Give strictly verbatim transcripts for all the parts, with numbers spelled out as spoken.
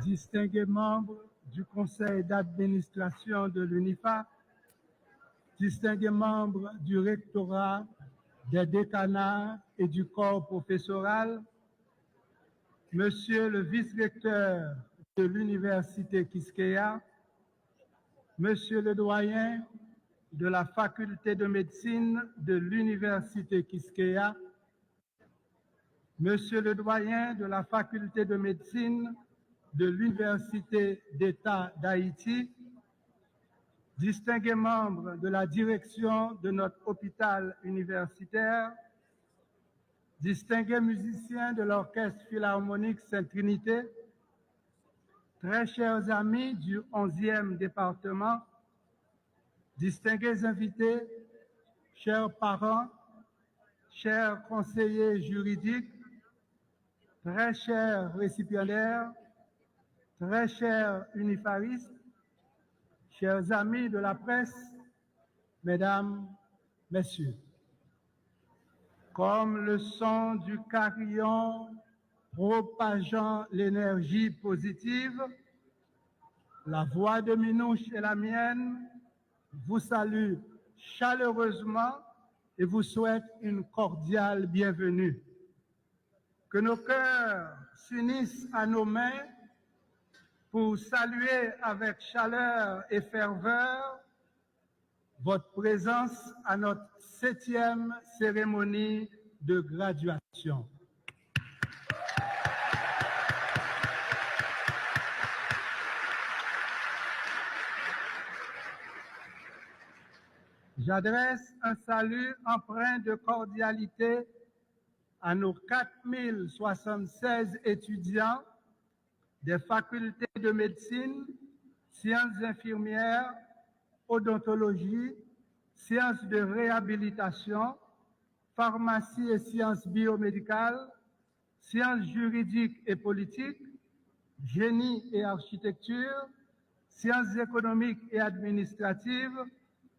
distingués membres du conseil d'administration de l'UNIFA, distingués membres du rectorat, des décanats et du corps professoral, Monsieur le vice-recteur de l'université Quisqueya, Monsieur le doyen de la faculté de médecine de l'université Quisqueya, Monsieur le doyen de la faculté de médecine de l'Université d'État d'Haïti, distingués membres de la direction de notre hôpital universitaire, distingués musiciens de l'Orchestre Philharmonique Sainte Trinité, très chers amis du onzième département, distingués invités, chers parents, chers conseillers juridiques, très chers récipiendaires, très chers unifaristes, chers amis de la presse, mesdames, messieurs, comme le son du carillon propageant l'énergie positive, la voix de Minouche et la mienne vous salue chaleureusement et vous souhaite une cordiale bienvenue. Que nos cœurs s'unissent à nos mains pour saluer avec chaleur et ferveur votre présence à notre septième cérémonie de graduation. J'adresse un salut empreint de cordialité à nos quatre mille soixante-seize étudiants des facultés de médecine, sciences infirmières, odontologie, sciences de réhabilitation, pharmacie et sciences biomédicales, sciences juridiques et politiques, génie et architecture, sciences économiques et administratives,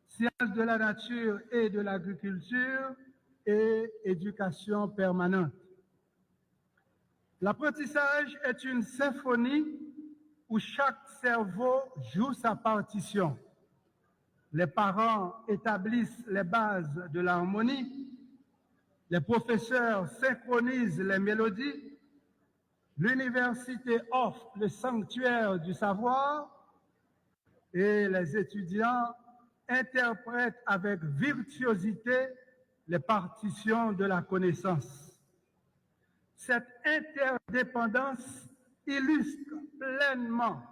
sciences de la nature et de l'agriculture et éducation permanente. L'apprentissage est une symphonie où chaque cerveau joue sa partition. Les parents établissent les bases de l'harmonie. Les professeurs synchronisent les mélodies. L'université offre le sanctuaire du savoir et les étudiants interprètent avec virtuosité les partitions de la connaissance. Cette interdépendance illustre pleinement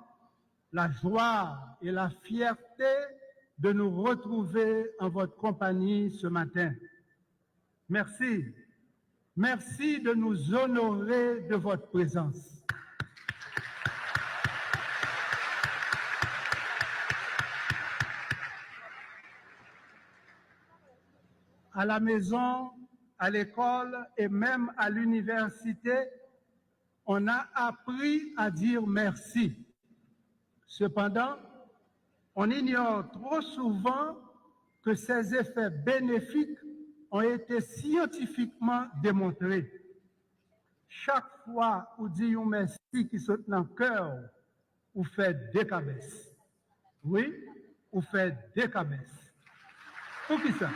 la joie et la fierté de nous retrouver en votre compagnie ce matin. Merci. Merci de nous honorer de votre présence. À la maison, à l'école et même à l'université, on a appris à dire merci. Cependant, on ignore trop souvent que ces effets bénéfiques ont été scientifiquement démontrés. Chak fwa ou di yon mèsi ki sot nan kè w, ou fè de kabès. Wi, ou fè de kabès. Poukisa?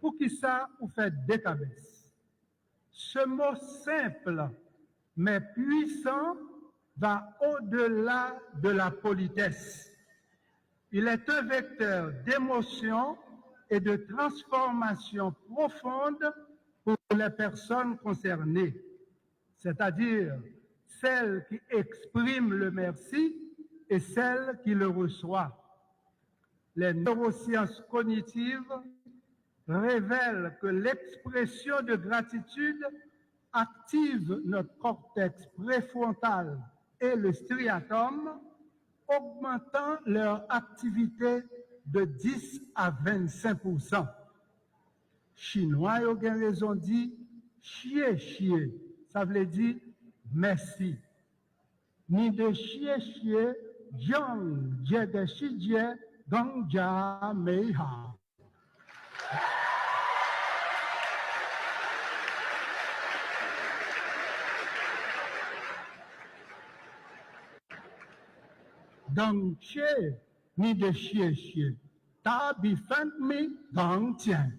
Poukisa ou fè de kabès? Ce mot simple, mais puissant, va au-delà de la politesse. Il est un vecteur d'émotion et de transformation profonde pour les personnes concernées, c'est-à-dire celles qui expriment le merci et celles qui le reçoivent. Les neurosciences cognitives révèlent que l'expression de gratitude active notre cortex préfrontal et le striatum, augmentant leur activité de dix à vingt-cinq pour cent. Chinwa yo gen rezon di chie chie, sa vle di mèsi. Ni de chie chie, jang jede shije, gangja meiha. gang tche, ni de chye chye. Ta bi fent mi gang tyen.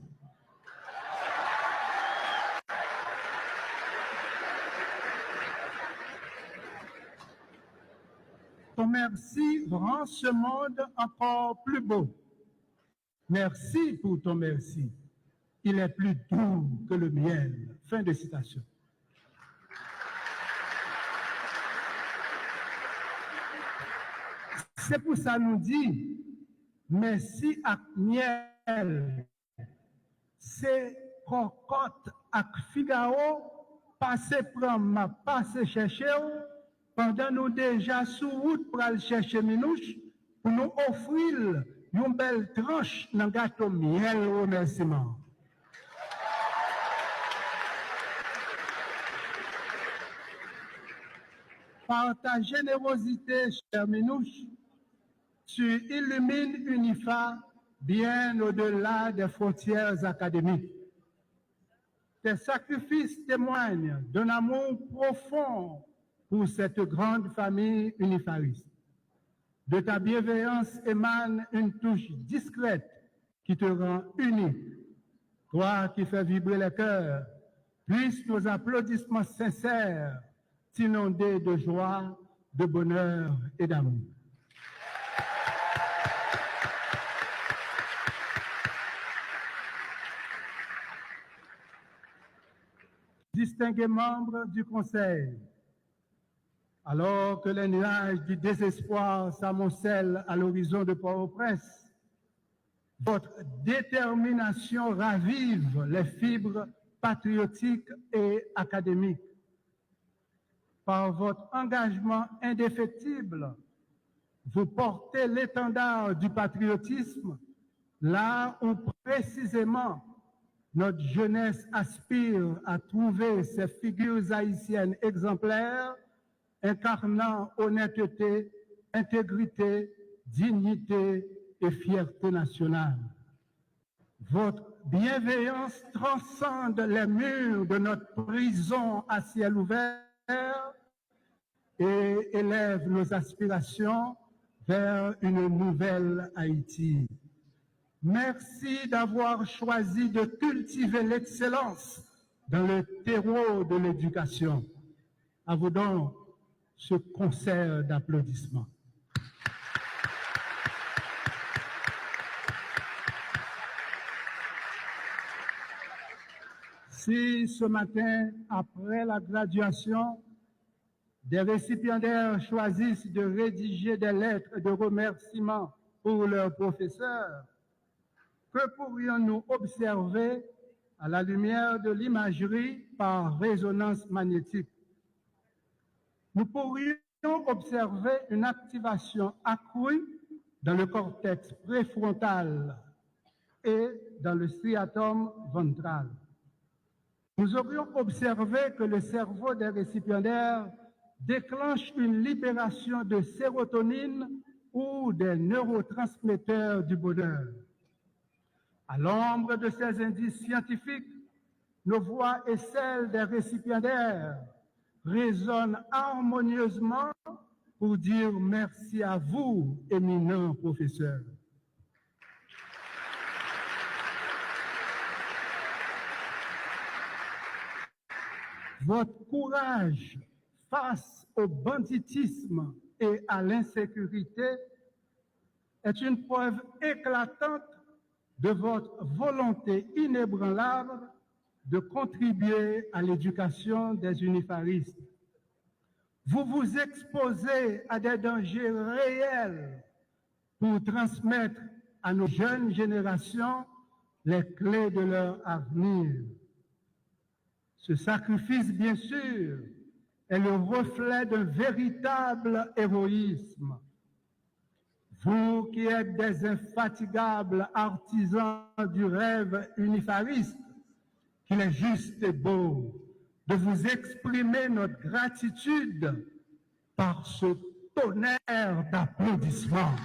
Ton merci rend ce monde encore plus beau. Merci pour ton merci. Il est plus doux que le miel. Fin de citation. Se pou sa nou di, mèsi ak myèl. Se kòkòt ak figawo pase pran m, m ap pase chèche w, pandan nou deja sou wout pral chèche Minouch pou nou ofri l yon bèl tranch nan gato myèl remèsiman. Par ta générosité, cher Minouche, tu illumines UNIFA bien au-delà des frontières académiques. Tes sacrifices témoignent d'un amour profond pour cette grande famille unifariste. De ta bienveillance émane une touche discrète qui te rend unique. Toi qui fais vibrer les cœurs, puissent nos applaudissements sincères t'inonder de joie, de bonheur et d'amour. Distingués membres du Conseil, alors que les nuages du désespoir s'amoncellent à l'horizon de Port-au-Prince, votre détermination ravive les fibres patriotiques et académiques. Par votre engagement indéfectible, vous portez l'étendard du patriotisme là où précisément notre jeunesse aspire à trouver ces figures haïtiennes exemplaires incarnant honnêteté, intégrité, dignité et fierté nationale. Votre bienveillance transcende les murs de notre prison à ciel ouvert et élève nos aspirations vers une nouvelle Haïti. Merci d'avoir choisi de cultiver l'excellence dans le terreau de l'éducation. À vous donc ce concert d'applaudissements. Si ce matin, après la graduation, des récipiendaires choisissent de rédiger des lettres de remerciement pour leurs professeurs, que pourrions-nous observer à la lumière de l'imagerie par résonance magnétique? Nous pourrions observer une activation accrue dans le cortex préfrontal et dans le striatum ventral. Nous aurions observé que le cerveau des récipiendaires déclenche une libération de sérotonine ou des neurotransmetteurs du bonheur. À l'ombre de ces indices scientifiques, nos voix et celles des récipiendaires résonnent harmonieusement pour dire merci à vous, éminent professeur. Votre courage face au banditisme et à l'insécurité est une preuve éclatante de votre volonté inébranlable de contribuer à l'éducation des unifaristes. Vous vous exposez à des dangers réels pour transmettre à nos jeunes générations les clés de leur avenir. Ce sacrifice, bien sûr, est le reflet d'un véritable héroïsme. Vous qui êtes des infatigables artisans du rêve unifariste, qu'il est juste et beau de vous exprimer notre gratitude par ce tonnerre d'applaudissements.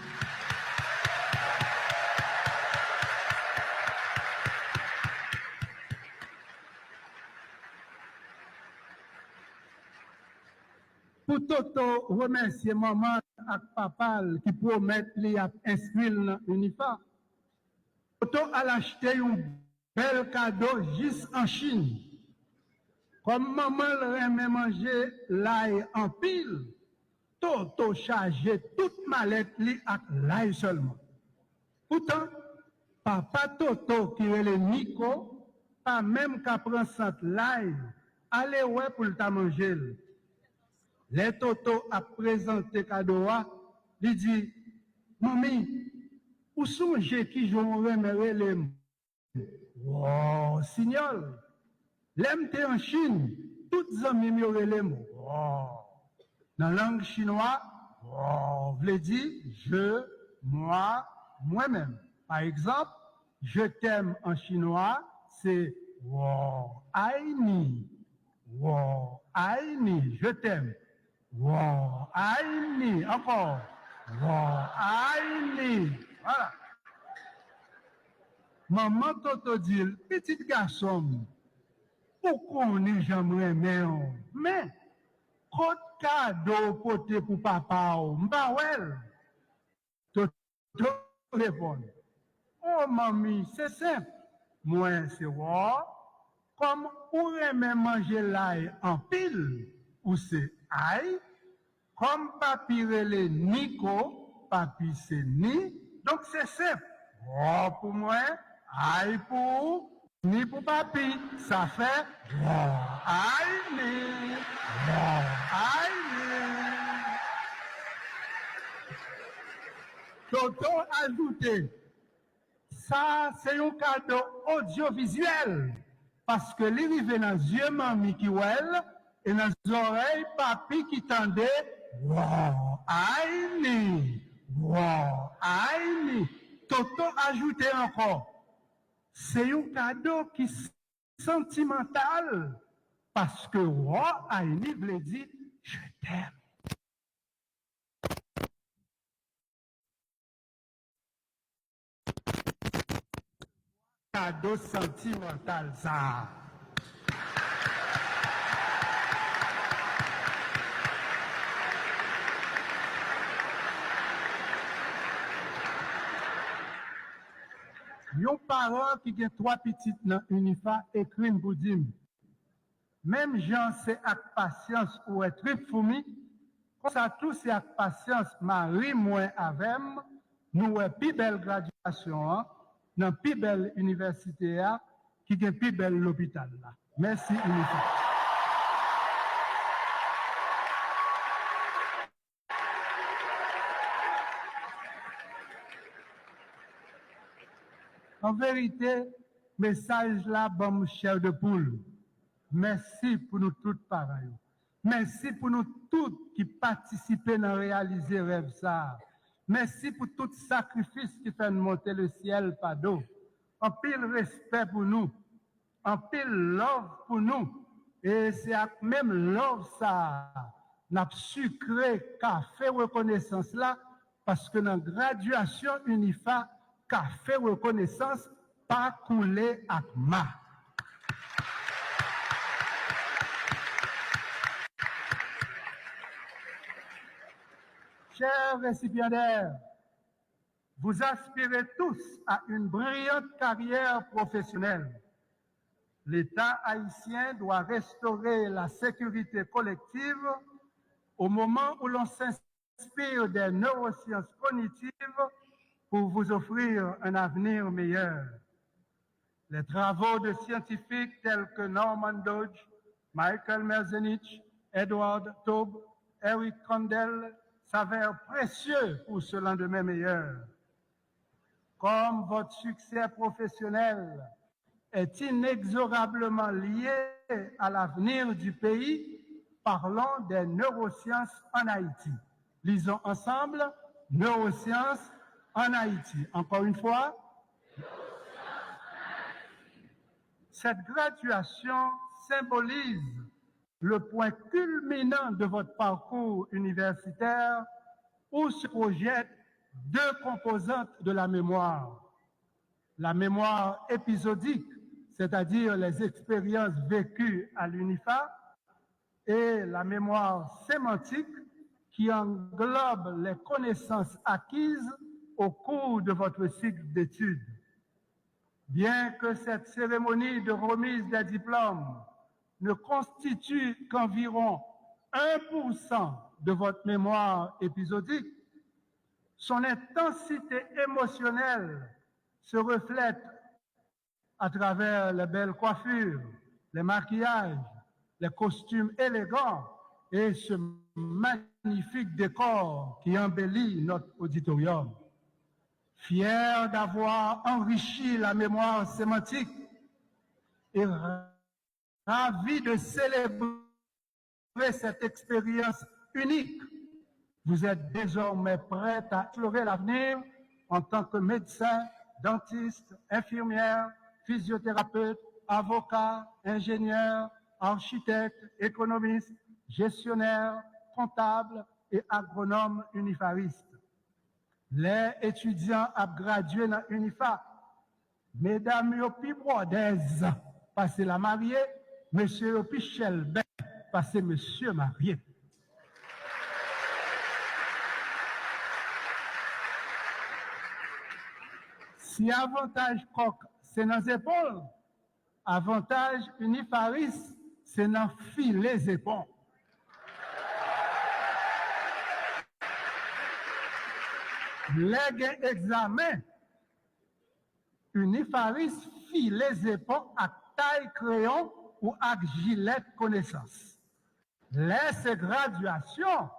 Pou Toto remèsye manman ak papa l ki pwomèt li ap enskri l nan UNIFA. Toto al achte yon bèl kado jis an Chin. Kòm manman l renmen manje lay anpil, Toto chaje tout malèt li ak lay sèlman. Poutan, papa Toto ki rele Niko pa menm ka pran sant lay ale wè pou l ta manje l. Lè Toto ap prezante kado a, li di, "Manmi, ou sonje kijan w renmen rele m?" Wow, Sinyòl! Lè m te an Chin, tout zanmi m yo rele m Wow. Nan lang chinwa, Wow vle di je, moi, mwen menm. Pa egzanp, je t'aime an chinwa, se Wow ai ni. Wow ai ni, je t'aime. Wow ai ni, ankò. Wow ai ni. Vwala. Manman Toto di l, "Pitit gason m, ou konnen jan m renmen w, men kot kado w pote pou papa w? M pa wè l." Toto reponn, "O manmi, se senp. Mwen se Wò. Kòm ou renmen manje lay anpil, ou se Ay. Kòm papi rele Niko, papi se Ni. Donk se senp. Wò pou mwen, Ay pou ou, Ni pou papi. Sa fè Wò ay ni, Wò ay ni." Toto ajoute, "Sa se yon kado odyovizyèl, paske li rive nan zye manmi ki wè l e nan zòrèy papi ki tande Wò ay ni, Wò ay ni." Toto ajoute ankò, "Se yon kado ki santimantal, paske Wò ay ni vle di je t'aime." Kado santimantal sa a. Yon paran ki gen twa pitit nan UNIFA ekri m pou di m, "Menm jan se ak pasyans ou wè trip foumi, konsa tou se ak pasyans mari mwen avè m nou wè pi bèl gradyasyon an nan pi bèl inivèsite a ki gen pi bèl lopital la." Mèsi, UNIFA. An verite, mesaj la ban m chè de poul. Mèsi pou nou tout paran yo. Mèsi pou nou tout ki patisipe nan reyalize rèv sa a. Mèsi pou tout sakrifis ki fè n monte lesyèl pa do. Anpil respè pou nou. Anpil love pou nou. E se ak menm love sa a, n ap sikre kafe rekonesans la, paske nan gradyasyon UNIFA, kafe rekonesans pa koule ak ma. Chers récipiendaires, vous aspirez tous à une brillante carrière professionnelle. L'État haïtien doit restaurer la sécurité collective au moment où l'on s'inspire des neurosciences cognitives pour vous offrir un avenir meilleur. Les travaux de scientifiques tels que Norman Doidge, Michael Merzenich, Edward Taub, Eric Kandel s'avèrent précieux pour ce lendemain meilleur. Comme votre succès professionnel est inexorablement lié à l'avenir du pays, parlons des neurosciences en Haïti. Lisons ensemble, neurosciences en Haïti. Encore une fois, cette graduation symbolise le point culminant de votre parcours universitaire où se projettent deux composantes de la mémoire. La mémoire épisodique, c'est-à-dire les expériences vécues à l'UNIFA, et la mémoire sémantique, qui englobe les connaissances acquises au cours de votre cycle d'études. Bien que cette cérémonie de remise des diplômes ne constitue qu'environ un pour cent de votre mémoire épisodique, son intensité émotionnelle se reflète à travers les belles coiffures, les maquillages, les costumes élégants et ce magnifique décor qui embellit notre auditorium. Fier d'avoir enrichi la mémoire sémantique et ravi de célébrer cette expérience unique. Vous êtes désormais prêt à explorer l'avenir en tant que médecin, dentiste, infirmière, physiothérapeute, avocat, ingénieur, architecte, économiste, gestionnaire, comptable et agronome unifariste. Lè etidyan ap gradye nan UNIFA, medam yo pi bwòdèz pase lamarye, mesye yo pi chèlbè pase mesye marye. Si avantaj kòk se nan zepòl, avantaj UNIFARIS se nan file zepon. Lè gen egzamen, UNIFARIS file zepon ak tay kreyon ou ak jilèt konesans. Lè se gradyasyon,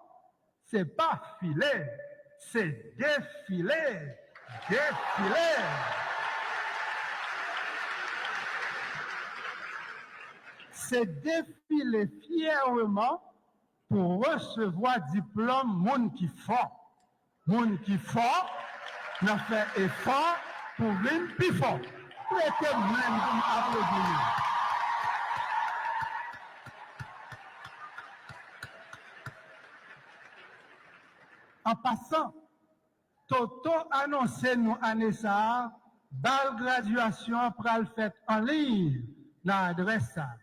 se pa file, se defile, defile. Se defile fyèreman pou resevwa diplòm moun ki fò. Moun ki fò nan fè efò pou vin pi fò. Prete m men pou m aplodi li. An pasan, Toto anonse nou ane sa a, bal gradyasyon an pral fèt an liy nan adrès sa a.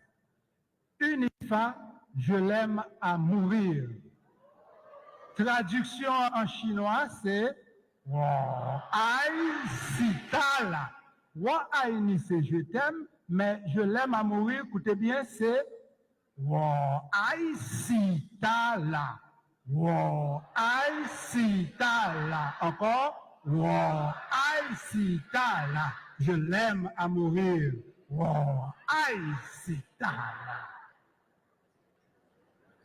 UNIFA, je l'aime à mourir. Tradiksyon an chinwa se 我爱死他了. 我爱你 se je t'aime, men je l'aime à mourir, koute byen, se 我爱死他了. 我爱死他了. Ankò, 我爱死他了. Je l'aime à mourir. 我爱死他了.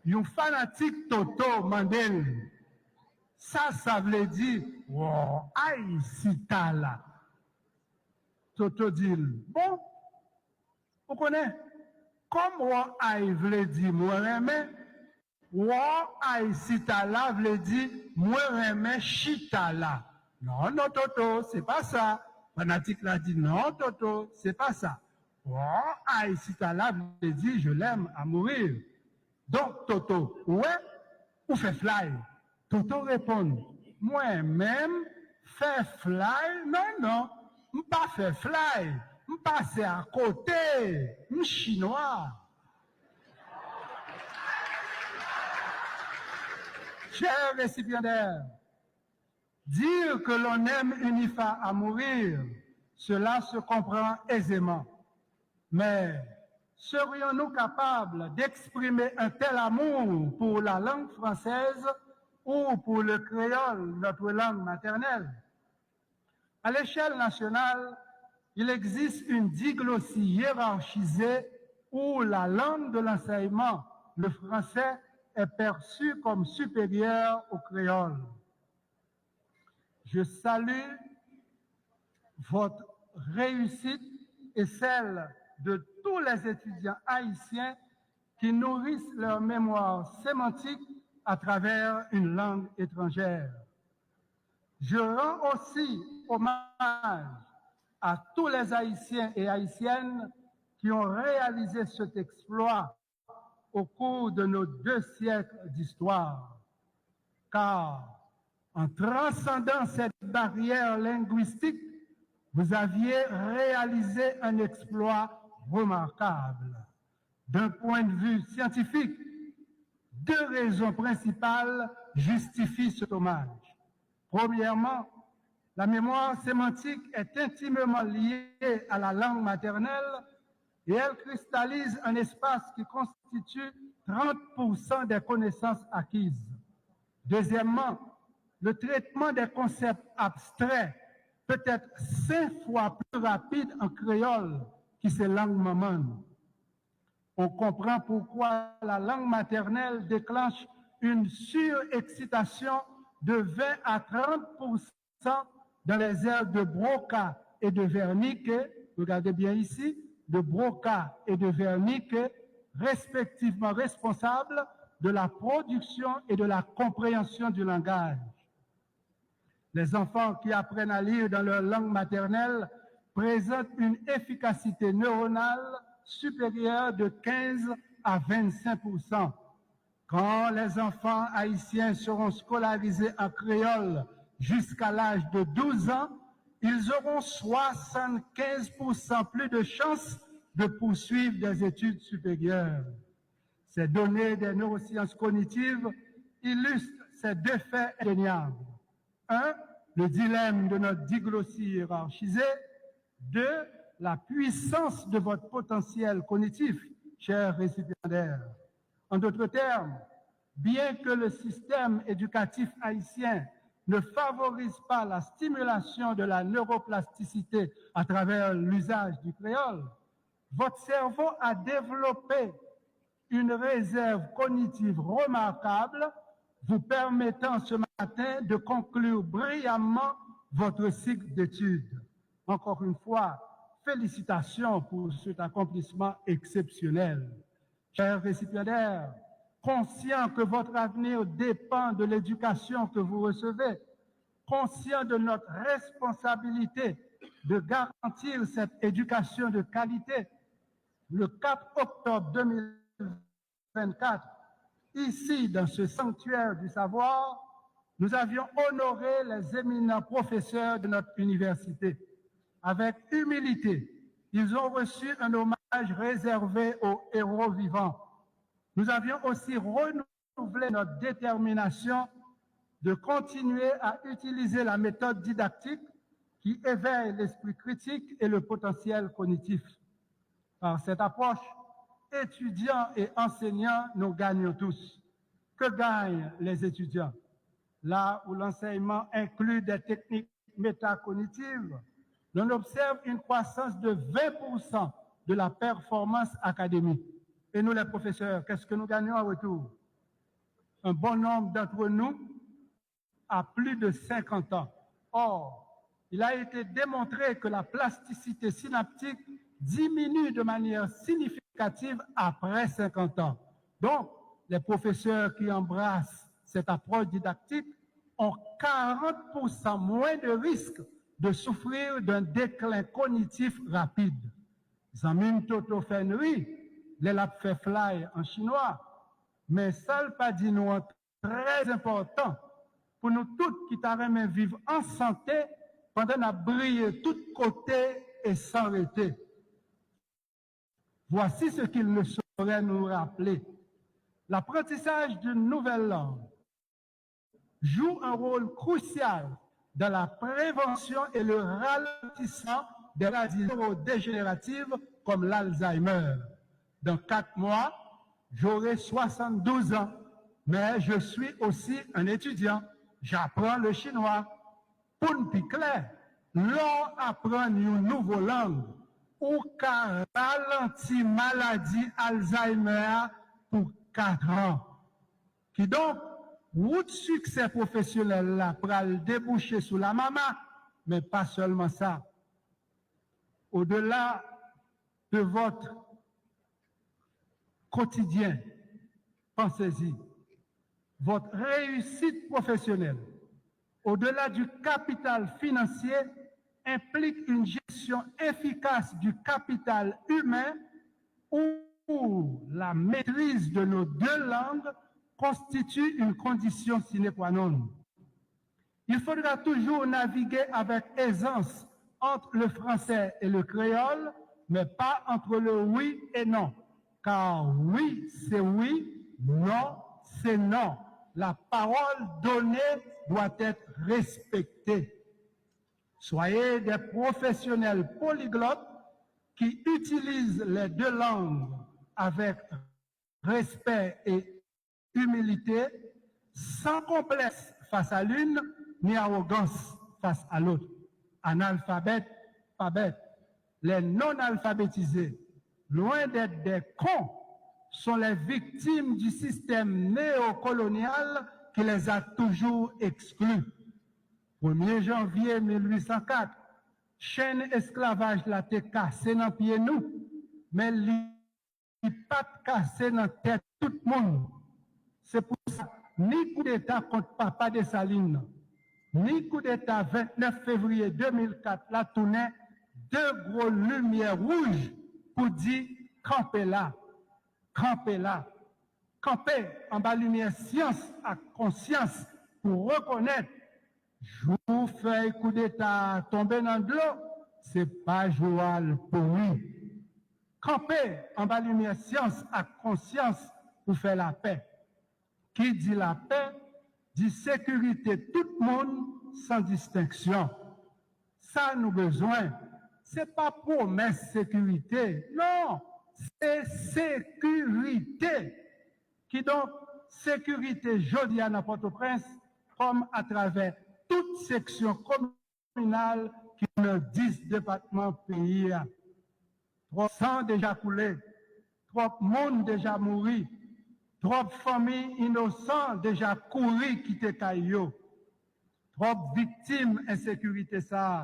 Yon fanatik Toto mande l, sa sa vle di, 我爱死他了? Toto di l, bon, ou konnen, kòm 我爱 vle di mwen renmen, 我爱死他了 vle di mwen renmen chita la. Non, non, Toto, se pa sa. Fanatik la di, non, Toto, se pa sa. 我爱死他了 vle di je l'aime à mourir. Donk, Toto, ou wè, ou fè flay. Toto reponn, mwen menm, fè flay? Non, non, m pa fè flay, m pase akote, m chinwa. Chers récipiendaires, dire que l'on aime UNIFA à mourir, cela se comprend aisément. Mais serions-nous capables d'exprimer un tel amour pour la langue française ou pour le créole, notre langue maternelle? À l'échelle nationale, il existe une diglossie hiérarchisée où la langue de l'enseignement, le français, est perçue comme supérieure au créole. Je salue votre réussite et celle de tous les étudiants haïtiens qui nourrissent leur mémoire sémantique à travers une langue étrangère. Je rends aussi hommage à tous les Haïtiens et Haïtiennes qui ont réalisé cet exploit au cours de nos deux siècles d'histoire. Car, en transcendant cette barrière linguistique, vous aviez réalisé un exploit remarquable. D'un point de vue scientifique, deux raisons principales justifient cet hommage. Premièrement, la mémoire sémantique est intimement liée à la langue maternelle et elle cristallise un espace qui constitue trente pour cent des connaissances acquises. Deuxièmement, le traitement des concepts abstraits peut être cent fois plus rapide en créole, qui c'est langue maman. On comprend pourquoi la langue maternelle déclenche une surexcitation de vingt à trente pour cent dans les aires de Broca et de Wernicke, regardez bien ici, de Broca et de Wernicke, respectivement responsables de la production et de la compréhension du langage. Les enfants qui apprennent à lire dans leur langue maternelle présentent une efficacité neuronale supérieure de quinze à vingt-cinq pour cent. Quand les enfants haïtiens seront scolarisés en créole jusqu'à l'âge de douze ans, ils auront soixante-quinze pour cent plus de chances de poursuivre des études supérieures. Ces données des neurosciences cognitives illustrent ces deux faits indéniables. Un, le dilemme de notre diglossie hiérarchisée. Deux, la puissance de votre potentiel cognitif, cher récipiendaire. En d'autres termes, bien que le système éducatif haïtien ne favorise pas la stimulation de la neuroplasticité à travers l'usage du créole, votre cerveau a développé une réserve cognitive remarquable vous permettant ce matin de conclure brillamment votre cycle d'études. Encore une fois, félicitations pour cet accomplissement exceptionnel. Chers récipiendaires, conscient que votre avenir dépend de l'éducation que vous recevez, conscient de notre responsabilité de garantir cette éducation de qualité, le quatre octobre deux mille vingt-quatre, ici, dans ce sanctuaire du savoir, nous avions honoré les éminents professeurs de notre université. Avec humilité, ils ont reçu un hommage réservé aux héros vivants. Nous avions aussi renouvelé notre détermination de continuer à utiliser la méthode didactique qui éveille l'esprit critique et le potentiel cognitif. Par cette approche, étudiants et enseignants, nous gagnons tous. Que gagnent les étudiants? Là où l'enseignement inclut des techniques métacognitives, l'on observe une croissance de vingt pour cent de la performance académique. Et nous, les professeurs, qu'est-ce que nous gagnons en retour? Un bon nombre d'entre nous a plus de cinquante ans. Or, il a été démontré que la plasticité synaptique diminue de manière significative après cinquante ans. Donc, les professeurs qui embrassent cette approche didactique ont quarante pour cent moins de risque de souffrir d'un déclin cognitif rapide. Zanmi m Toto fè n ri lè l ap fè fly an chinwa, men sa l pa di nou an trè enpòtan pou nou tout ki ta renmen viv an sante pandan n ap briye tout kote e san rete. Voici ce qu'il ne saurait nous rappeler. L'apprentissage d'une nouvelle langue joue un rôle crucial dans la prévention et le ralentissement des maladies neurodégénératives comme l'Alzheimer. Dans quatre mois, j'aurai soixante-douze ans, mais je suis aussi un étudiant. J'apprends le chinois. Pou n pi klè, lè w aprann yon nouvo lang, ou ka ralanti maladi Alzheimer a pou kat an. Kidonk, wout siksè pwofesyonèl la pral debouche sou Lamama, men pa sèlman sa. Au-delà de votre quotidien, pensez-y, votre réussite professionnelle, au-delà du capital financier, implique une gestion efficace du capital humain où la maîtrise de nos deux langues constitue une condition sine qua non. Il faudra toujours naviguer avec aisance entre le français et le créole, mais pas entre le oui et non. Car oui, c'est oui, non, c'est non. la parole donnée doit être respectée. Soyez des professionnels polyglottes qui utilisent les deux langues avec respect et humilité, sans complexe face à l'une, ni arrogance face à l'autre. Analphabètes, pas bêtes. Les non-alphabétisés, loin d'être des cons, sont les victimes du système néocolonial qui les a toujours exclus. Premye janvye mil uit san kat, chenn esklavaj la te kase nan pye nou, men li pa t kase nan tèt tout moun. Se pou sa, ni koudeta kont papa Desalin nan, ni koudeta vennèf fevriye de mil kat la tounen de gwo limyè wouj pou di, kanpe la, kanpe la, kanpe anba limyè syans ak konsyans pou rekonèt jou fèy koudeta a tonbe nan dlo, se pa jou a l pouri. Kanpe anba limyè syans ak konsyans pou fè lapè. Ki di lapè, di sekirite tout moun san distenksyon. Sa nou bezwen, se pa pwomès sekirite, non, se sekirite. Kidonk, sekirite jodi a nan Pòtoprens, kòm atravè tout seksyon kominal ki nan dis depatman peyi a. Twòp san deja koule, twòp moun deja mouri, twòp fanmi inosan deja kouri kite kay yo. Twòp viktim ensekirite sa a,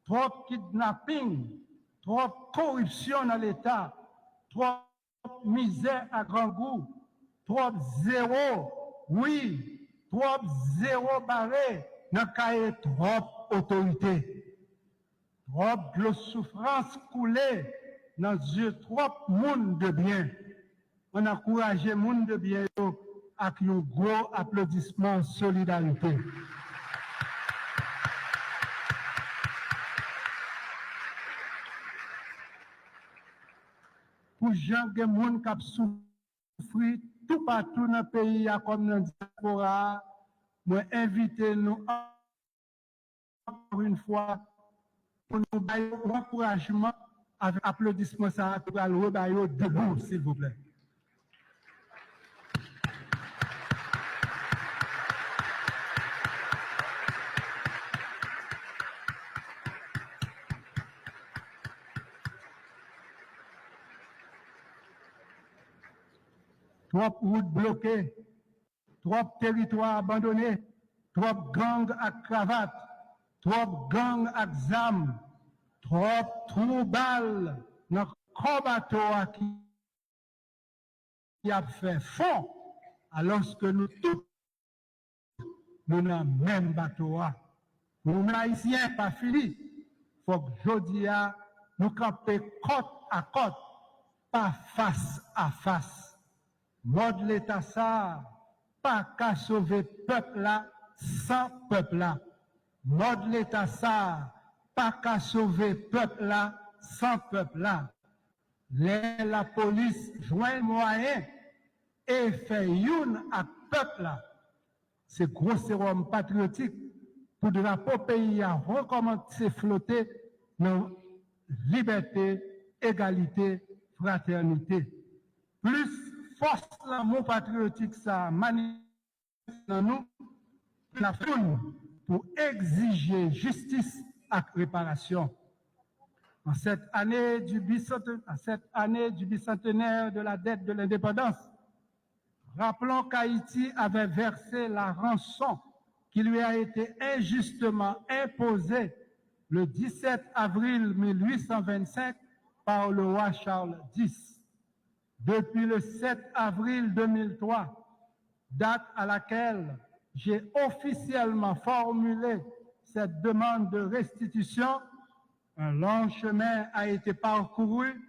twòp kidnaping, twòp koripsyon nan Leta, twòp mizè ak grangou, twòp zewo, wi, twòp zewo bare nan kaye twòp otorite. Twòp dlo soufrans koule nan zye twòp moun de byen. Ann ankouraje moun de byen yo ak yon gwo aplodisman solidarite. Pou jan gen moun k ap soufri toupatou nan peyi a kòm nan dyaspora a, mwen envite nou ankò yon fwa pou nou ba yo yon ankourajman avèk aplodisman sa a ki pral reba yo debou, silvouplè. Twòp wout bloke, twòp teritwa abandone, twòp gang ak kravat, twòp gang ak zam, twòp twou bal nan kò bato a ki ap fè fon, alòske nou tout nou nan menm bato a. Pou nou menm Ayisyen, pa fini. Fòk jodi a, nou kanpe kòt a kòt, pa fas a fas. Mòd Leta sa a pa ka sove pèp la san pèp la. Mòd Leta sa a pa ka sove pèp la san pèp la. Lè lapolis jwenn mwayen e fè youn ak pèp la, se gwo sewòm patriyotik pou drapo peyi a rekòmanse flote nan libète, egalite, fratènite. Plis fòs lanmou patriyotik sa a manifeste nan nou, n ap tourn pou egzije jistis ak reparasyon. En cette année du bicentenaire, en cette année du bicentenaire de la dette de l'indépendance, rappelons qu'Haïti avait versé la rançon qui lui a été injustement imposée le dix-sept avril mille huit cent vingt-cinq par le roi Charles dix. Depuis le sept avril deux mille trois, date à laquelle j'ai officiellement formulé cette demande de restitution, un long chemin a été parcouru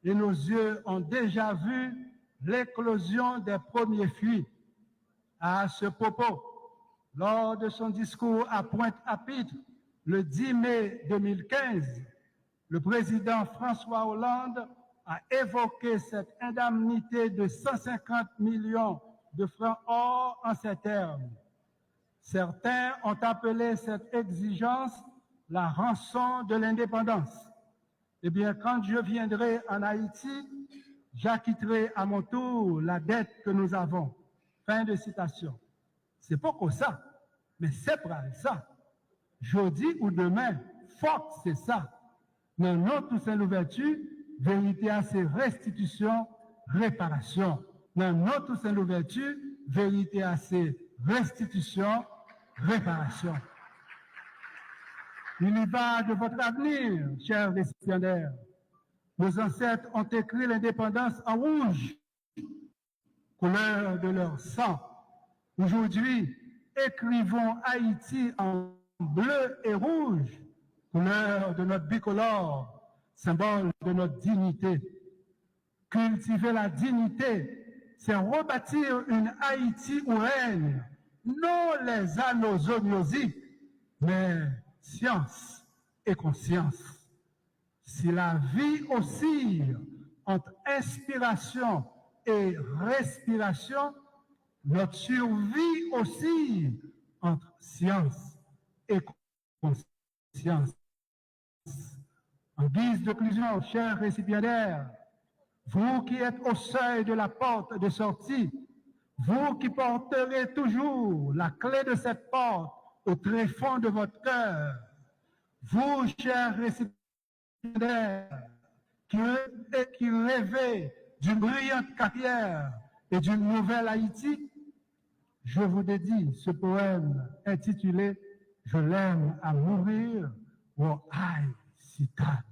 et nos yeux ont déjà vu l'éclosion des premiers fruits. À ce propos, lors de son discours à Pointe-à-Pitre le dix mai deux mille quinze, le président François Hollande a évoqué cette indemnité de cent cinquante millions de francs or en ces termes. Certains ont appelé cette exigence la rançon de l'indépendance. Eh bien, quand je viendrai en Haïti, j'acquitterai à mon tour la dette que nous avons. Fin de citation. Se poko sa, men se pral sa. Jodi ou demen, fòk se sa. Nan non Toussaint Louverture, verite a se restitisyon, reparasyon. Nan non Toussaint Louverture, verite a se restitisyon, reparasyon. Il y va de votre avenir, chers récipiendaires. Nos ancêtres ont écrit l'indépendance en rouge, couleur de leur sang. Aujourd'hui, écrivons Haïti en bleu et rouge, couleur de notre bicolore, symbole de notre dignité. Cultiver la dignité, c'est rebâtir une Haïti où règnent non les anneaux oniosiques, mais science et conscience. Si la vie oscille entre inspiration et respiration, notre survie oscille entre science et conscience. En guise de conclusion, chers récipiendaires, vous qui êtes au seuil de la porte de sortie, vous qui porterez toujours la clé de cette porte au tréfonds de votre cœur, vous, chers récipiendaires, qui, et qui rêvez d'une brillante carrière et d'une nouvelle Haïti, je vous dédie ce poème intitulé Je l'aime à mourir, Wòhay Sital.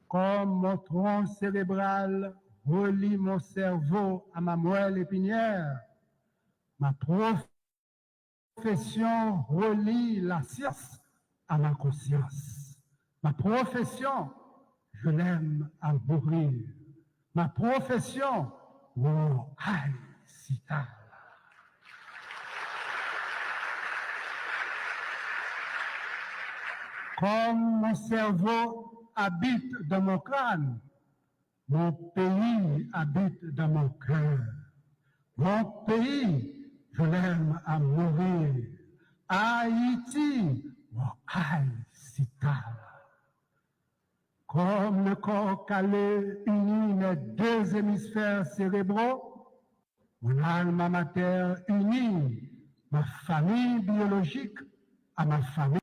Comme mon tronc cérébral relie mon cerveau à ma moelle épinière, ma profession relie la science à ma conscience. Ma profession, je l'aime à mourir. Ma profession, Wòhay Sital. Comme mon cerveau habite dans mon crâne, mon pays habite dans mon cœur. Mon pays, je l'aime à mourir. Haïti, Wòhay Sital. Comme le corps calleux unit mes deux hémisphères cérébraux, mon alma mater unit ma famille biologique à ma famille